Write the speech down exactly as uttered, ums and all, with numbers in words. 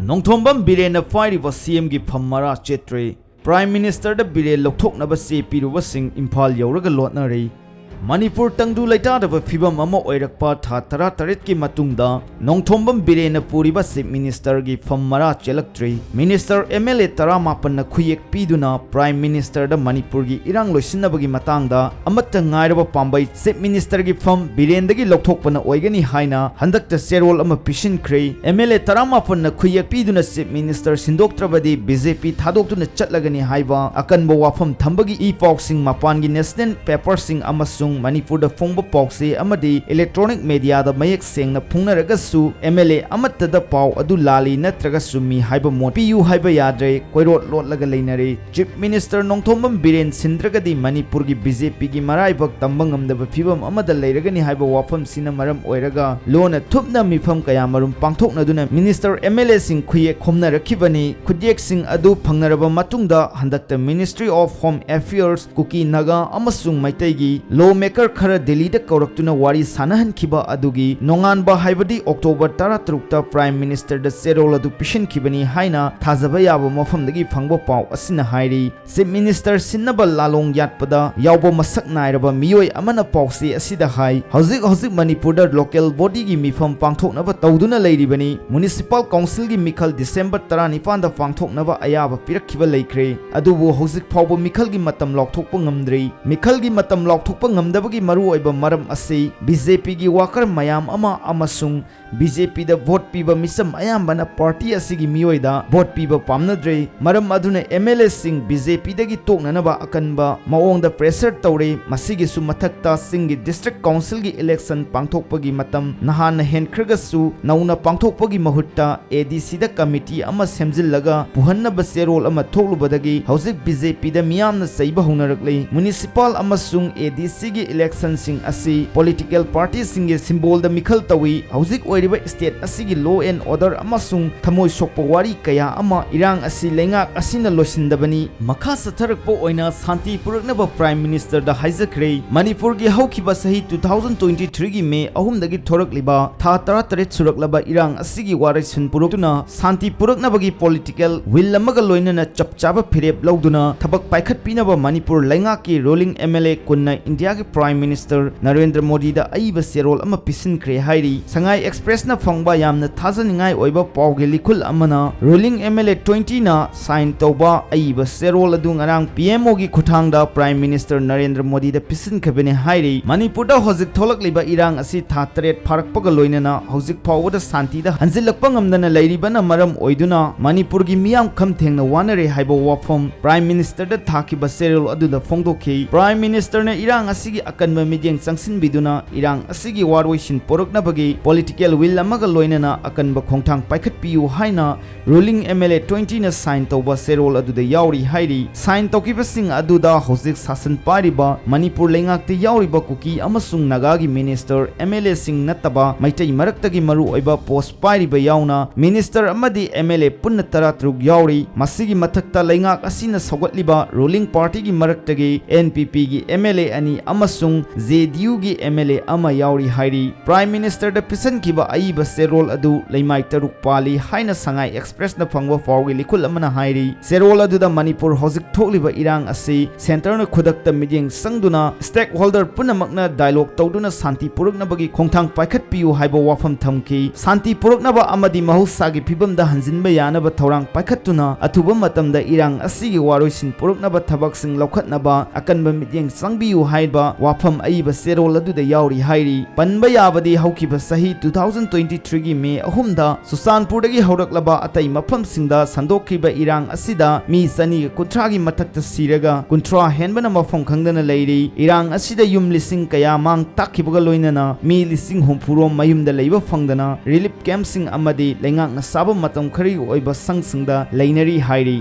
ꯅꯣꯡꯊꯣꯝꯕꯝ ꯕꯤꯔꯦꯟꯅ ꯄꯥꯏꯔꯤꯕ ꯁꯤ ꯑꯦꯝꯒꯤ ꯐꯝ ꯃꯔꯥ ꯆꯦꯠꯇ꯭ꯔꯦ꯫ ꯄ꯭ꯔꯥꯏꯝ ꯃꯤꯅꯤꯁꯇꯔꯗ ꯕꯤꯔꯦꯟ ꯂꯧꯊꯣꯛꯅꯕ ꯆꯦ ꯄꯤꯔꯨꯕꯁꯤꯡ ꯏꯝꯐꯥꯜ ꯌꯧꯔꯒ ꯂꯣꯠꯅꯔꯦ꯫ ꯃꯅꯤꯄꯨꯔ ꯇꯪꯗꯨ ꯂꯩꯇꯥꯗꯕ ꯐꯤꯕꯝ ꯑꯃ ꯑꯣꯏꯔꯛꯄ ꯊꯥ ꯇꯔꯥꯇꯔꯦꯠꯀꯤ ꯃꯇꯨꯡꯗ ꯅꯣꯡꯊꯣꯝꯕꯝ ꯕꯤꯔꯦꯟꯅ ꯄꯨꯔꯤꯕ ꯆꯤꯐ ꯃꯤꯅꯤꯁꯇꯔꯒꯤ ꯐꯝ ꯃꯔꯥ ꯆꯦꯜꯂꯛꯇ꯭ꯔꯦ꯫ ꯃꯤꯅꯤꯁꯇꯔ, ꯑꯦꯝ ꯑꯦꯜ ꯑꯦ ꯇꯔꯥꯃꯥꯄꯟꯅ ꯈꯨꯌꯦꯛ ꯄꯤꯗꯨꯅ ꯄ꯭ꯔꯥꯏꯝ ꯃꯤꯅꯤꯁꯇꯔꯗ ꯃꯅꯤꯄꯨꯔꯒꯤ ꯏꯔꯥꯡ ꯂꯣꯏꯁꯤꯟꯅꯕꯒꯤ ꯃꯇꯥꯡꯗ ꯑꯃꯠꯇ ꯉꯥꯏꯔꯕ ꯄꯥꯝꯕꯩ ꯆꯤꯐ ꯃꯤꯅꯤꯁꯇꯔꯒꯤ ꯐꯝ ꯕꯤꯔꯦꯟꯗꯒꯤ ꯂꯧꯊꯣꯛꯄꯅ ꯑꯣꯏꯒꯅꯤ ꯍꯥꯏꯅ ꯍꯟꯗꯛꯇ ꯆꯦꯔꯣꯜ ꯑꯃ ꯄꯤꯁꯤꯟꯈ꯭ꯔꯦ꯫ ꯑꯦꯝ ꯑꯦꯜ ꯑꯦ ꯇꯔꯥꯃꯥꯄꯟꯅ ꯈꯨꯌꯦꯛ ꯄꯤꯗꯨꯅ ꯆꯤꯐ ꯃꯤꯅꯤꯁꯇꯔ ꯁꯤꯟꯗꯣꯛꯇ꯭ꯔꯕꯗꯤ ꯕꯤ ꯖꯦ ꯄꯤ ꯊꯥꯗꯣꯛꯇꯨꯅ ꯆꯠꯂꯒꯅꯤ ꯍꯥꯏꯕ ꯑꯀꯟꯕ ꯋꯥꯐꯝ ꯊꯝꯕꯒꯤ ꯏ ꯄꯥꯎꯁꯤꯡ ꯃꯄꯥꯟꯒꯤ ꯅꯦꯁꯅꯦꯜ ꯄꯦꯄꯔꯁꯤꯡ ꯑꯃꯁꯨꯡ ꯃꯅꯤꯄꯨꯔꯗ ꯐꯣꯡꯕ ꯄꯥꯎꯆꯦ ꯑꯃꯗꯤ ꯏꯂꯦꯛꯇ꯭ꯔꯣꯅꯤꯛ ꯃꯦꯗꯤꯌꯥꯗ ꯃꯌꯦꯛ ꯁꯦꯡꯅ ꯐꯣꯡꯅꯔꯒꯁꯨ ꯑꯦꯝ ꯑꯦꯜ ꯑꯦ ꯑꯃꯠꯇꯗ ꯄꯥꯎ ꯑꯗꯨ ꯂꯥꯜꯂꯤ ꯅꯠꯇ꯭ꯔꯒ ꯆꯨꯝꯃꯤ ꯍꯥꯏꯕ ꯃꯣꯠ ꯄꯤꯌꯨ ꯍꯥꯏꯕ ꯌꯥꯗ꯭ꯔꯦ꯫ ꯀꯣꯏꯔꯣꯠ ꯂꯣꯠꯂꯒ ꯂꯩꯅꯔꯦ꯫ ꯆꯤꯐ ꯃꯤꯅꯤꯁꯇꯔ ꯅꯣꯡꯊꯣꯝꯕꯝ ꯕꯤꯔꯦꯟ ꯁꯤꯟꯗ꯭ꯔꯒꯗꯤ ꯃꯅꯤꯄꯨꯔꯒꯤ ꯕꯤ ꯖꯦ ꯄꯤꯒꯤ ꯃꯔꯥꯏꯕꯛ ꯇꯝꯕ ꯉꯝꯗꯕ ꯐꯤꯕꯝ ꯑꯃꯗ ꯂꯩꯔꯒꯅꯤ ꯍꯥꯏꯕ ꯋꯥꯐꯝꯁꯤꯅ ꯃꯔꯝ ꯑꯣꯏꯔꯒ ꯂꯣꯟꯅ ꯊꯨꯞꯅ ꯃꯤꯐꯝ ꯀꯌꯥꯃꯔꯨꯝ ꯄꯥꯡꯊꯣꯛꯅꯗꯨꯅ ꯃꯤꯅꯤꯁꯇꯔ, ꯑꯦꯝ ꯑꯦꯜ ꯑꯦꯁꯤꯡ ꯈꯨꯌꯦꯛ ꯈꯣꯝꯅꯔꯛꯈꯤꯕꯅꯤ꯫ ꯈꯨꯠꯌꯦꯛꯁꯤꯡ ꯑꯗꯨ ꯐꯪꯅꯔꯕ ꯃꯇꯨꯡꯗ ꯍꯟꯗꯛꯇ Ministry of Home Affairs, ꯀꯨꯀꯤ, ꯅꯥꯒꯥ ꯑꯃꯁꯨꯡ ꯃꯩꯇꯩꯒꯤ ꯂꯣ ꯃꯦꯀꯔ ꯈꯔ ꯗꯤꯜꯂꯤꯗ ꯀꯧꯔꯛꯇꯨꯅ ꯋꯥꯔꯤ ꯁꯥꯟꯅꯍꯟꯈꯤꯕ ꯑꯗꯨꯒꯤ ꯅꯣꯡꯉꯥꯟꯕ ꯍꯥꯏꯕꯗꯤ ꯑꯣꯛꯇꯣꯕꯔ ꯇꯔꯥꯇꯔꯨꯛꯇ ꯄ꯭ꯔꯥꯏꯝ ꯃꯤꯅꯤꯁꯇꯔꯗ ꯆꯦꯔꯣꯜ ꯑꯗꯨ ꯄꯤꯁꯤꯟꯈꯤꯕꯅꯤ ꯍꯥꯏꯅ ꯊꯥꯖꯕ ꯌꯥꯕ ꯃꯐꯝꯗꯒꯤ ꯐꯪꯕ ꯄꯥꯎ ꯑꯁꯤꯅ ꯍꯥꯏꯔꯤ꯫ ꯆꯤꯐ ꯃꯤꯅꯤꯁꯇꯔ ꯁꯤꯟꯅꯕ ꯂꯥꯂꯣꯡ ꯌꯥꯠꯄꯗ ꯌꯥꯎꯕ ꯃꯁꯛ ꯅꯥꯏꯔꯕ ꯃꯤꯑꯣꯏ ꯑꯃꯅ ꯄꯥꯎꯆꯦ ꯑꯁꯤꯗ ꯍꯥꯏ, ꯍꯧꯖꯤꯛ ꯍꯧꯖꯤꯛ ꯃꯅꯤꯄꯨꯔꯗ ꯂꯣꯀꯦꯜ ꯕꯣꯗꯤꯒꯤ ꯃꯤꯐꯝ ꯄꯥꯡꯊꯣꯛꯅꯕ ꯇꯧꯗꯨꯅ ꯂꯩꯔꯤꯕꯅꯤ꯫ ꯃ꯭ꯌꯨꯅꯤꯁꯤꯄꯥꯜ ꯀꯥꯎꯟꯁꯤꯜꯒꯤ ꯃꯤꯈꯜ ꯗꯤꯁꯦꯝꯕꯔ ꯇꯔꯥꯅꯤꯄꯥꯟꯗ ꯄꯥꯡꯊꯣꯛꯅꯕ ꯑꯌꯥꯕ ꯄꯤꯔꯛꯈꯤꯕ ꯂꯩꯈ꯭ꯔꯦ꯫ ꯑꯗꯨꯕꯨ ꯍꯧꯖꯤꯛ ꯐꯥꯎꯕ ꯃꯤꯈꯜꯒꯤ ꯃꯇꯝ ꯂꯥꯎꯊꯣꯛꯄ ꯉꯝꯗ꯭ꯔꯤ꯫ ꯃꯤꯈꯜꯒꯤ ꯃꯇꯝ ꯂꯥꯎꯊꯣꯛꯄ ꯉꯝꯗꯕꯒꯤ ꯃꯔꯨꯑꯣꯏꯕ ꯃꯔꯝ ꯑꯁꯤ ꯕꯤ ꯖꯦ ꯄꯤꯒꯤ ꯋꯥꯀꯔ ꯃꯌꯥꯝ ꯑꯃ ꯑꯃꯁꯨꯡ ꯕꯤ ꯖꯦ ꯄꯤꯗ ꯚꯣꯠ ꯄꯤꯕ ꯃꯤꯆꯝ ꯑꯌꯥꯝꯕꯅ ꯄꯥꯔꯇꯤ ꯑꯁꯤꯒꯤ ꯃꯤꯑꯣꯏꯗ ꯚꯣꯠ ꯄꯤꯕ ꯄꯥꯝꯅꯗ꯭ꯔꯦ꯫ ꯃꯔꯝ ꯑꯗꯨꯅ ꯑꯦꯝ ꯑꯦꯜ ꯑꯦꯁꯤꯡ ꯕꯤ ꯖꯦ ꯄꯤꯗꯒꯤ ꯇꯣꯛꯅꯅꯕ ꯑꯀꯟꯕ ꯃꯑꯣꯡꯗ ꯄ꯭ꯔꯦꯁꯔ ꯇꯧꯔꯦ꯫ ꯃꯁꯤꯒꯤꯁꯨ ꯃꯊꯛꯇ ꯆꯤꯡꯒꯤ ꯗꯤꯁꯇ꯭ꯔꯤꯛ ꯀꯥꯎꯟꯁꯤꯜꯒꯤ ꯏꯂꯦꯛꯁꯟ ꯄꯥꯡꯊꯣꯛꯄꯒꯤ ꯃꯇꯝ ꯅꯍꯥꯟꯅ ꯍꯦꯟꯈ꯭ꯔꯒꯁꯨ ꯅꯧꯅ ꯄꯥꯡꯊꯣꯛꯄꯒꯤ ꯃꯍꯨꯠꯇ ꯑꯦ ꯗꯤ ꯁꯤꯗ ꯀꯃꯤꯇꯤ ꯑꯃ ꯁꯦꯝꯖꯤꯜꯂꯒ ꯄꯨꯍꯟꯅꯕ ꯆꯦꯔꯣꯜ ꯑꯃ ꯊꯣꯛꯂꯨꯕꯗꯒꯤ ꯍꯧꯖꯤꯛ ꯕꯤ ꯖꯦ ꯄꯤꯗ ꯃꯤꯌꯥꯝꯅ ꯆꯩꯕ ꯍꯧꯅꯔꯛꯂꯦ꯫ ꯃ꯭ꯌꯨꯅꯤꯁꯤꯄꯥꯜ ꯑꯃꯁꯨꯡ ꯑꯦ ꯗꯤ ꯁꯤꯒꯤ ꯏꯂꯦꯛꯁꯟꯁꯤꯡ ꯑꯁꯤ ꯄꯣꯂꯤꯇꯤꯀꯦꯜ ꯄꯥꯔꯇꯤꯁꯤꯡꯒꯤ ꯁꯤꯝꯕꯣꯜꯗ ꯃꯤꯈꯜ ꯇꯧꯏ꯫ ꯍꯧꯖꯤꯛ ꯑꯣꯏꯔꯤꯕ ꯁ꯭ꯇꯦꯠ ꯑꯁꯤꯒꯤ law and order ꯑꯃꯁꯨꯡ ꯊꯃꯣꯏ ꯁꯣꯛꯄ ꯋꯥꯔꯤ ꯀꯌꯥ ꯑꯃ ꯏꯔꯥꯡ ꯑꯁꯤ ꯂꯩꯉꯥꯛ ꯑꯁꯤꯅ ꯂꯣꯏꯁꯤꯟꯗꯕꯅꯤ꯫ ꯃꯈꯥ ꯆꯠꯊꯔꯛꯄ ꯑꯣꯏꯅ ꯁꯥꯟꯇꯤ ꯄꯨꯔꯛꯅꯕ Prime Minister ꯗ ꯍꯥꯏꯖꯈ꯭ꯔꯦ꯫ ꯃꯅꯤꯄꯨꯔꯒꯤ ꯍꯧꯈꯤꯕ ꯆꯍꯤ two thousand twenty three ꯒꯤ May ꯑꯍꯨꯝꯗꯒꯤ ꯊꯣꯔꯛꯂꯤꯕ ꯊꯥ ꯇꯔꯥꯇꯔꯦꯠ ꯁꯨꯔꯛꯂꯕ ꯏꯔꯥꯡ ꯑꯁꯤꯒꯤ ꯋꯥꯔꯣꯏꯁꯤꯟ ꯄꯨꯔꯛꯇꯨꯅ ꯁꯥꯟꯇꯤ ꯄꯨꯔꯛꯅꯕꯒꯤ ꯄꯣꯂꯤꯇꯤꯀꯦꯜ ꯋꯤꯜ ꯑꯃꯒ ꯂꯣꯏꯅꯅ ꯆꯞ ꯆꯥꯕ ꯐꯤꯔꯦꯞ ꯂꯧꯗꯨꯅ ꯊꯕꯛ ꯄꯥꯏꯈꯠꯄꯤꯅꯕ ꯃꯅꯤꯄꯨꯔ ꯂꯩꯉꯥꯛꯀꯤ ruling M L A ꯀꯨꯟꯅ ꯏꯟꯗꯤꯌꯥꯒꯤ Prime Minister ꯅꯔꯦꯟꯗ꯭ꯔ ꯃꯣꯗꯤꯗ ꯑꯏꯕ ꯆꯦꯔꯣꯜ ꯑꯃ ꯄꯤꯁꯤꯟꯈ꯭ꯔꯦ ꯍꯥꯏꯔꯤ꯫ ꯁꯉꯥꯏ Express ꯅ ꯐꯪꯕ ꯌꯥꯝꯅ ꯊꯥꯖꯅꯤꯡꯉꯥꯏ ꯑꯣꯏꯕ ꯄꯥꯎꯒꯤ ꯂꯤꯈꯨꯜ ꯑꯃꯅ ruling M L A twenty ꯅ sign ꯇꯧꯕ ꯑꯏꯕ ꯆꯦꯔꯣꯜ ꯑꯗꯨ ꯉꯔꯥꯡ P M O ꯒꯤ ꯈꯨꯠꯊꯥꯡꯗ Prime Minister ꯅꯔꯦꯟꯗ꯭ꯔ ꯃꯣꯗꯤꯗ ꯄꯤꯁꯤꯟꯈꯤꯕꯅꯤ ꯍꯥꯏꯔꯤ꯫ ꯃꯅꯤꯄꯨꯔꯗ ꯍꯧꯖꯤꯛ ꯊꯣꯛꯂꯛꯂꯤꯕ ꯏꯔꯥꯡ ꯑꯁꯤ ꯊꯥ ꯇꯔꯦꯠ ꯐꯥꯔꯛꯄꯒ ꯂꯣꯏꯅꯅ ꯍꯧꯖꯤꯛ ꯐꯥꯎꯕꯗ ꯁꯥꯟꯇꯤꯗ ꯍꯟꯖꯤꯜꯂꯛꯄ ꯉꯝꯗꯅ ꯂꯩꯔꯤꯕꯅ ꯃꯔꯝ ꯑꯣꯏꯗꯨꯅ ꯃꯅꯤꯄꯨꯔꯒꯤ ꯃꯤꯌꯥꯝ ꯈꯝ ꯊꯦꯡꯅ ꯋꯥꯅꯔꯦ ꯍꯥꯏꯕ ꯋꯥꯐꯝ Prime Minister ꯗ ꯊꯥꯈꯤꯕ ꯆꯦꯔꯣꯜ ꯑꯗꯨꯗ ꯐꯣꯡꯗꯣꯛꯈꯤ꯫ Prime Minister ꯅ ꯏꯔꯥꯡ ꯑꯁꯤꯒꯤ ꯑꯀꯟꯕ ꯃꯤꯠꯌꯦꯡ ꯆꯪꯁꯤꯟꯕꯤꯗꯨꯅ ꯏꯔꯥꯡ ꯑꯁꯤꯒꯤ ꯋꯥꯔꯣꯏꯁꯤꯟ ꯄꯨꯔꯛꯅꯕꯒꯤ ꯄꯣꯂꯤꯇꯤꯀꯦꯜ ꯋꯤꯜ ꯑꯃꯒ ꯂꯣꯏꯅꯅ ꯑꯀꯟꯕ ꯈꯣꯡꯊꯥꯡ ꯄꯥꯏꯈꯠꯄꯤꯌꯨ ꯍꯥꯏꯅ ruling M L A twenty ꯅ sign ꯇꯧꯕ ꯆꯦꯔꯣꯜ ꯑꯗꯨꯗ ꯌꯥꯎꯔꯤ ꯍꯥꯏꯔꯤ꯫ Sign ꯇꯧꯈꯤꯕꯁꯤꯡ ꯑꯗꯨꯗ ꯍꯧꯖꯤꯛ ꯁꯥꯁꯟ ꯄꯥꯏꯔꯤꯕ ꯃꯅꯤꯄꯨꯔ ꯂꯩꯉꯥꯛꯇ ꯌꯥꯎꯔꯤꯕ ꯀꯨꯀꯤ ꯑꯃꯁꯨꯡ ꯅꯥꯒꯥꯒꯤ minister, M L A ꯁꯤꯡ ꯅꯠꯇꯕ ꯃꯩꯇꯩ ꯃꯔꯛꯇꯒꯤ ꯃꯔꯨꯑꯣꯏꯕ post ꯄꯥꯏꯔꯤꯕ ꯌꯥꯎꯅ minister ꯑꯃꯗꯤ M L A ꯄꯨꯟꯅ ꯇꯔꯥꯇꯔꯨꯛ ꯌꯥꯎꯔꯤ꯫ ꯃꯁꯤꯒꯤ ꯃꯊꯛꯇ ꯂꯩꯉꯥꯛ ꯑꯁꯤꯅ ꯁꯧꯒꯠꯂꯤꯕ ruling party ꯒꯤ ꯃꯔꯛꯇꯒꯤ N P P ꯒꯤ M L A ꯑꯅꯤ ꯑꯃꯁꯨꯡ J D U ꯒꯤ M L A ꯑꯃ ꯌꯥꯎꯔꯤ ꯍꯥꯏꯔꯤ꯫ Prime Minister ꯗ ꯄꯤꯁꯤꯟꯈꯤꯕ ꯑꯏꯕ ꯆꯦꯔꯣꯜ ꯑꯗꯨ ꯂꯩꯃꯥꯏ ꯇꯔꯨꯛ ꯄꯥꯜꯂꯤ ꯍꯥꯏꯅ ꯁꯉꯥꯏ Express ꯅ ꯐꯪꯕ ꯄꯥꯎꯒꯤ ꯂꯤꯈꯨꯜ ꯑꯃꯅ ꯍꯥꯏꯔꯤ꯫ ꯆꯦꯔꯣꯜ ꯑꯗꯨꯗ ꯃꯅꯤꯄꯨꯔ ꯍꯧꯖꯤꯛ ꯊꯣꯛꯂꯤꯕ ꯏꯔꯥꯡ ꯑꯁꯤ centre ꯅ ꯈꯨꯗꯛꯇ ꯃꯤꯠꯌꯦꯡ ꯆꯪꯗꯨꯅ stakeholder ꯄꯨꯝꯅꯃꯛꯅ dialogue ꯇꯧꯗꯨꯅ ꯁꯥꯟꯇꯤ ꯄꯨꯔꯛꯅꯕꯒꯤ ꯈꯣꯡꯊꯥꯡ ꯄꯥꯏꯈꯠꯄꯤꯌꯨ ꯍꯥꯏꯕ ꯋꯥꯐꯝ ꯊꯝꯈꯤ꯫ ꯁꯥꯟꯇꯤ ꯄꯨꯔꯛꯅꯕ ꯑꯃꯗꯤ ꯃꯍꯧꯁꯥꯒꯤ ꯐꯤꯕꯝꯗ ꯍꯟꯖꯤꯟꯕ ꯌꯥꯅꯕ ꯊꯧꯔꯥꯡ ꯄꯥꯏꯈꯠꯇꯨꯅ ꯑꯊꯨꯕ ꯃꯇꯝꯗ ꯏꯔꯥꯡ ꯑꯁꯤꯒꯤ ꯋꯥꯔꯣꯏꯁꯤꯟ ꯄꯨꯔꯛꯅꯕ ꯊꯕꯛꯁꯤꯡ ꯂꯧꯈꯠꯅꯕ ꯑꯀꯟꯕ ꯃꯤꯠꯌꯦꯡ ꯆꯪꯕꯤꯌꯨ ꯍꯥꯏꯕ ꯋꯥꯐꯝ ꯑꯏꯕ ꯆꯦꯔꯣꯜ ꯑꯗꯨꯗ ꯌꯥꯎꯔꯤ ꯍꯥꯏꯔꯤ꯫ ꯄꯟꯕ ꯌꯥꯕꯗꯤ ꯍꯧꯈꯤꯕ ꯆꯍꯤ two thousand twenty three ꯒꯤ May ꯑꯍꯨꯝꯗ ꯆꯨꯔꯆꯥꯟꯄꯨꯔꯗꯒꯤ ꯍꯧꯔꯛꯂꯕ ꯑꯇꯩ ꯃꯐꯝꯁꯤꯡꯗ ꯁꯟꯗꯣꯛꯈꯤꯕ ꯏꯔꯥꯡ ꯑꯁꯤꯗ ꯃꯤ ꯆꯅꯤꯒ ꯀꯨꯟꯊ꯭ꯔꯥꯒꯤ ꯃꯊꯛꯇ ꯁꯤꯔꯒ ꯀꯨꯟꯊ꯭ꯔꯥ ꯍꯦꯟꯕꯅ ꯃꯐꯝ ꯈꯪꯗꯅ ꯂꯩꯔꯤ꯫ ꯏꯔꯥꯡ ꯑꯁꯤꯗ ꯌꯨꯝ ꯂꯤꯁꯤꯡ ꯀꯌꯥ ꯃꯥꯡ ꯇꯥꯛꯈꯤꯕꯒ ꯂꯣꯏꯅꯅ ꯃꯤ ꯂꯤꯁꯤꯡ ꯍꯨꯝꯐꯨ ꯔꯣꯝ ꯃꯌꯨꯝꯗ ꯂꯩꯕ ꯐꯪꯗꯅ relief camp ꯁꯤꯡ ꯑꯃꯗꯤ ꯂꯩꯉꯥꯛꯅ ꯁꯥꯕ ꯃꯇꯝ ꯈꯔꯒꯤ ꯑꯣꯏꯕ ꯁꯪꯁꯤꯡꯗ ꯂꯩꯅꯔꯤ ꯍꯥꯏꯔꯤ꯫